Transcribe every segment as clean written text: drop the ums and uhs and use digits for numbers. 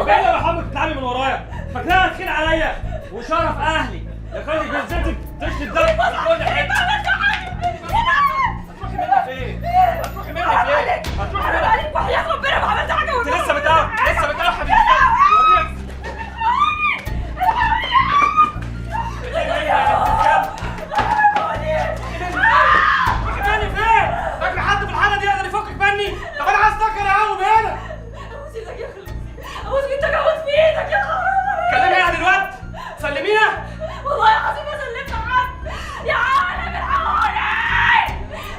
يبقى يا محمد بتلعبي من ورايا، فاكراها تخيل عليا وشرف اهلي يا خالي بنزلتك تشتي الدم في كل حتة. هتروحي مني فين؟ هتروحي مني فين؟ هتروحي مني عليك وحياة ربنا ما عملت حاجة. انت لسه بتقاوحي، لسه بتقاوحي. روحي مني فين؟ فاكر حد في الحالة دي يقدر يفكك مني؟ طب انا عايز اتذكر اقوم هنا. ابوس ايدك يا خلوصي، ابوس ايدك، ابوس في ايدك يا حرام. كلميها دلوقتي، سلمينا. والله العظيم ما سلمت حد يا عالم، الحقوني.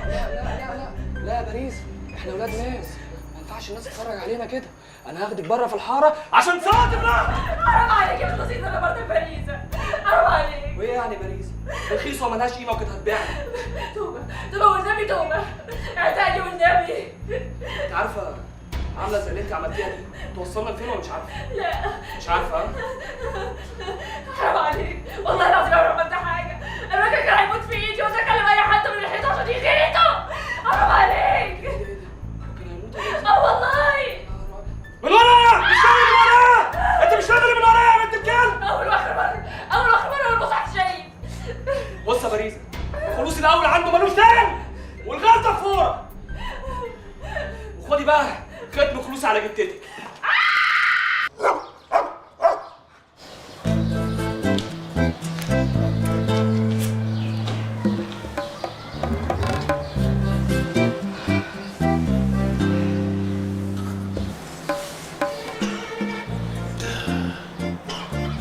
لا لا لا لا لا يا باريس، احنا ولاد ناس، ما ينفعش الناس تتفرج علينا كده. انا هاخدك بره في الحارة عشان صوتي بقى. حرام عليك يا خلوصي، انا مرت باريس، حرام عليك. وايه يعني باريس؟ رخيصة وملهاش قيمة وكانت هتبيعني. توبه توبه والنبي، توبه، اعتقني والنبي. انت عارفه عامله زي اللي انت عملتيها دي توصلنا لفين ولا مش عارفه؟ لا مش عارفه. ها؟ حرام عليك والله العظيم ما عملت حاجة. الراجل كان هيموت في ايدي وأنا اكلم اي حد من الحيطة عشان يغيظه. حرام عليك. كان هيموت يا باريس. اه والله. من ورايا، مش شاغل من ورايا، انت مش شاغل من ورايا يا بنت الكلب. اول واخر مرة، اول واخر مرة والمصحف شريف. بص يا باريس، الخلوص الاول عنده ملوش تاني والغلطة فورة. وخدي بقى ختم خلوص على جتتك.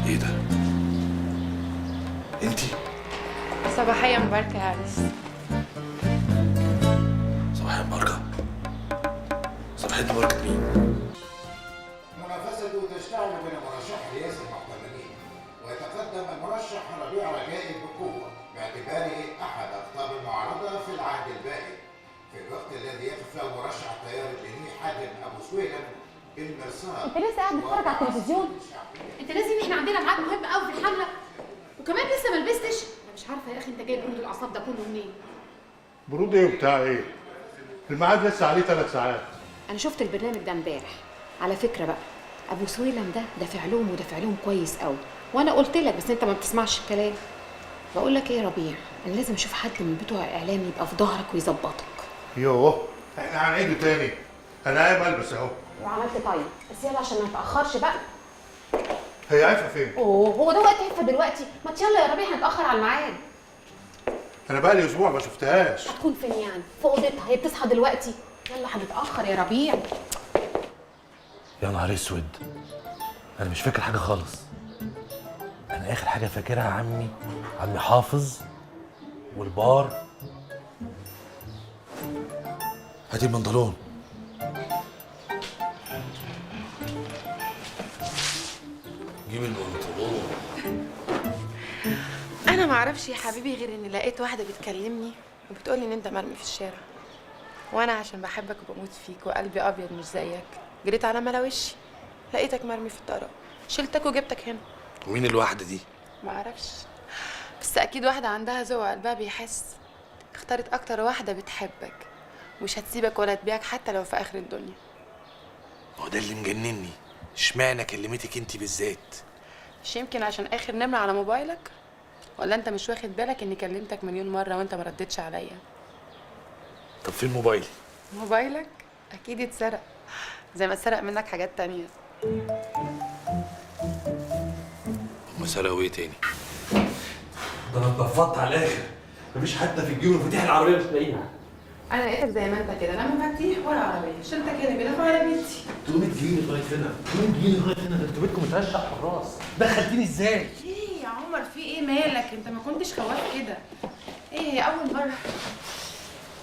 ايه ده؟ انتي؟ صباحية مباركة يا عريس. صباحية مباركة؟ صباحية مباركة مين؟ منافسة تشتعل بين مرشح رئاسة المحتملين، ويتقدم المرشح ربيع رجائي بقوة باعتباره أحد أقطاب المعارضة في العهد البائد، في الوقت الذي يقف له مرشح التيار الديني حاتم أبو سويلم بالمرصاد. انت لسه قاعد بتتفرج على التلفزيون؟ انت لازم، احنا عندنا ميعاد مهم قوي في الحملة وكمان لسه ما لبستش. انا مش عارفه يا اخي انت جايب برود الاعصاب ده كله منين؟ برود ايه وبتاع ايه؟ الميعاد لسه عليه 3 ساعات. انا شفت البرنامج ده امبارح على فكرة. بقى ابو سويلم ده دافع لهم ودافع لهم كويس قوي، وانا قلت لك بس انت ما بتسمعش الكلام. بقول لك ايه يا ربيع، انا لازم اشوف حد من بتوع الاعلام يبقى في ظهرك ويظبطك. يوه احنا هنعيده تاني. انا قايم البس اهو. وعملت طيب، بس يلا عشان ما نتاخرش بقى. هي عارفه فين؟ اوه هو ده وقت عفة دلوقتي؟ ما يلا يا ربيع هنتاخر على الميعاد. انا بقى لي اسبوع ما شفتهاش. هتكون فين يعني؟ في اوضتها، هي بتصحى دلوقتي. يلا هنتاخر يا ربيع. يا نهار اسود، انا مش فاكر حاجة خالص. انا اخر حاجة فاكرها عمي حافظ والبار. هاتي البنطلون. جيب البنطلون. انا معرفش يا حبيبي غير اني لقيت واحدة بتكلمني وبتقولي ان انت مرمي في الشارع، وانا عشان بحبك وبموت فيك وقلبي ابيض مش زيك جريت على ملا وشي، لقيتك مرمي في الطرق، شلتك وجبتك هنا. ومين الواحدة دي؟ معرفش، بس اكيد واحدة عندها ذوق وقلبها بيحس. اختارت اكتر واحدة بتحبك ومش هتسيبك ولا تبيعك حتى لو في اخر الدنيا. هو ده اللي مجنني، اشمعنى كلمتك انت بالذات؟ مش يمكن عشان اخر نمره على موبايلك؟ ولا انت مش واخد بالك اني كلمتك مليون مرة وانت ما ردتش عليا؟ طب فين موبايلي؟ موبايلك اكيد اتسرق زي ما اتسرق منك حاجات تانية. هما سرقوا ايه تاني؟ ده انا اتنفضت على الاخر، مفيش حتى في الجيوب مفاتيح العربية مش لاقيها. انا لقيتك زي ما انت كده، لا مفاتيح ولا عربية، شلتك هنا بينا في عربيتي. تقومي تجيني لغاية هنا، تقومي تجيني لغاية هنا، ده انتوا بيتكم مترشح في الراس، دخلتيني ازاي؟ ايه يا عمر في ايه مالك؟ انت ما كنتش خواف كده. ايه هي اول مرة؟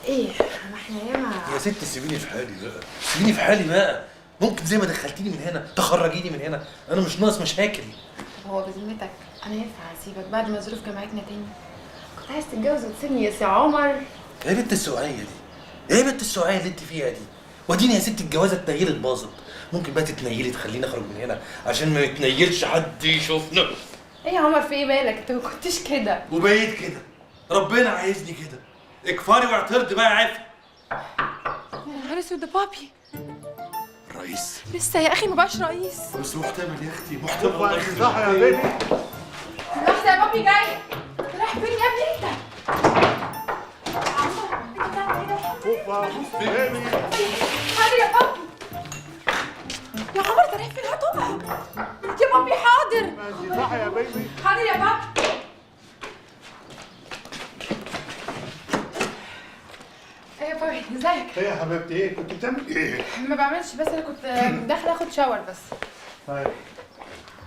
ايه ما احنا ياما. يا ست سيبيني في حالي بقى، سيبيني في حالي بقى. ممكن زي ما دخلتيني من هنا تخرجيني من هنا، انا مش ناقص مشاكل. هو بذمتك انا ينفع اسيبك بعد ما ظروف جمعتنا تاني؟ كنت عايز تتجوز وتسيبني يا سي عمر. ايه بنت السوقية دي؟ ايه بنت السوقية اللي انت فيها دي؟ وديني يا ست الجوازه اتنيلت باظت، ممكن بقى تتنيلي تخليني اخرج من هنا عشان ما يتنيلش حد يشوفنا. ايه يا عمر في ايه مالك؟ انت ما كنتش كده. وبقيت كده، ربنا عايزني كده. اكفري واعترضي بقى يا عفة. يا نهار اسود ده بابي. رئيس؟ لسه يا اخي ما بقاش رئيس. بس محتمل يا اختي، محتمل. الله صح يا بيبي. لحظة يا بابي، جاي. رايح فين يا ابني انت؟ عمر انت بتعمل ايه ده؟ اوبا بيبي. حاضر يا بابي. يا عمر انت رايح فين؟ هتقع يا بابي. حاضر صح يا بيبي. حاضر يا بابي. ايه يا بابي، ازيك؟ ايه يا حبيبتي، ايه كنت بتعمل ايه؟ ما بعملش، بس انا كنت داخله اخد شاور بس. طيب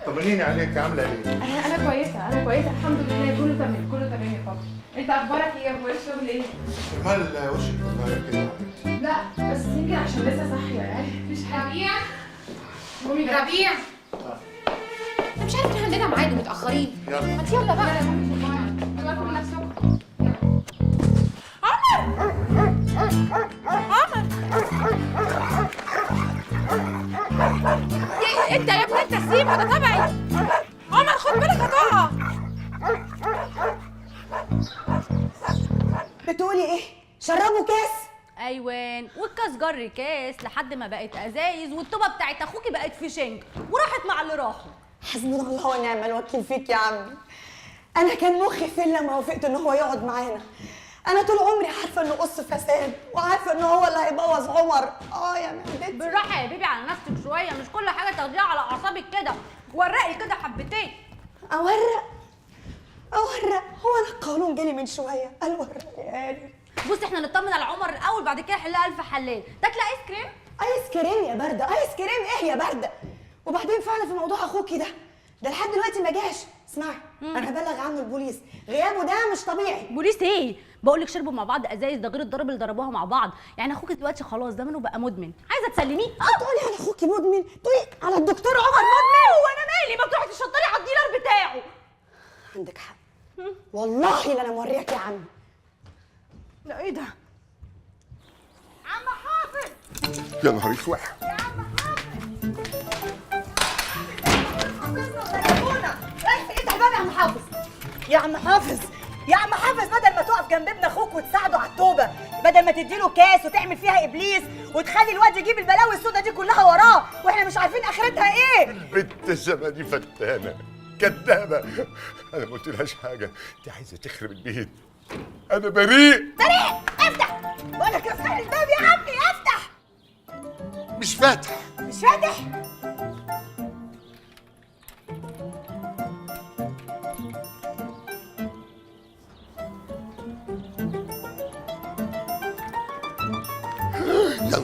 طمنيني عليك، عامله ايه؟ انا كويسة، انا كويسة الحمد لله، كله تمام كله تمام يا بابي. انت اخبارك ايه؟ اخبار الشغل ايه؟ مال وشك متغير كده يا حبيبتي؟ لا بس يمكن عشان لسه صاحية يعني، مفيش حاجة. ربيع، مامي ربيع، انت مش عارف ان عندنا ميعاد ومتاخرين؟ يلا ما يلا بقى. يلا يا مامي، بالكم من نفسكم. عمر عمر، انت يا ابني انت سيبها، ده تبعي. عمر خد بالك هتقع. بتقولي ايه؟ شربوا كاس؟ ايوان، والكاس جر كاس لحد ما بقت ازايز، والطوبه بتاعت اخوكي بقت في شنك وراحت مع اللي راحوا. حسبنا الله ونعم الوكيل فيك يا عمي. انا كان مخي فين لما وافقت ان هو يقعد معانا؟ انا طول عمري عارفه انه قص فساد، وعارفه ان هو اللي هيبوظ عمر. يا معدتي. بالراحة يا بيبي على نفسك شوية، مش كل حاجة تاخديها على اعصابك كده. ورقي كده حبتين. اورق اورق؟ هو انا القانون جالي من شوية قال ورق يا قالي. بصي احنا نطمن على عمر الاول، بعد كده حلها الف حلال. تاكلي ايس كريم؟ ايس كريم يا باردة؟ ايس كريم ايه يا باردة؟ وبعدين فعلا في موضوع اخوكي ده لحد دلوقتي ما جاش. اسمعي، انا هبلغ عنه البوليس، غيابه ده مش طبيعي. بوليس ايه؟ بقول لك شربوا مع بعض ازايز، ده غير الضرب اللي ضربوها مع بعض. يعني اخوك دلوقتي خلاص زمانه بقى مدمن. عايزه تسلميه؟ تقولي على اخوكي مدمن؟ تقولي على الدكتور عمر مدمن؟ هو انا مالي؟ ما تروحي تشطري على ال dealer بتاعه. عندك حق والله، لا انا موريك يا عم. لا ايه ده؟ عم حافظ، يا نهار اسود. يا عم حافظ، يا عم حافظ، يا عم حافظ، يا عم حافظ، بدل ما تقف جنب ابن اخوك وتساعده على التوبة، بدل ما تديله كاس وتعمل فيها ابليس وتخلي الواد يجيب البلاوي السودا دي كلها وراه واحنا مش عارفين اخرتها ايه. البت الزبدة دي فتانه كدابه، انا ما قلتلهاش حاجة، دي عايزه تخرب البيت. انا بريء. بريء؟ افتح، بقول لك افتح الباب يا عمي، افتح. مش فاتح. مش فاتح؟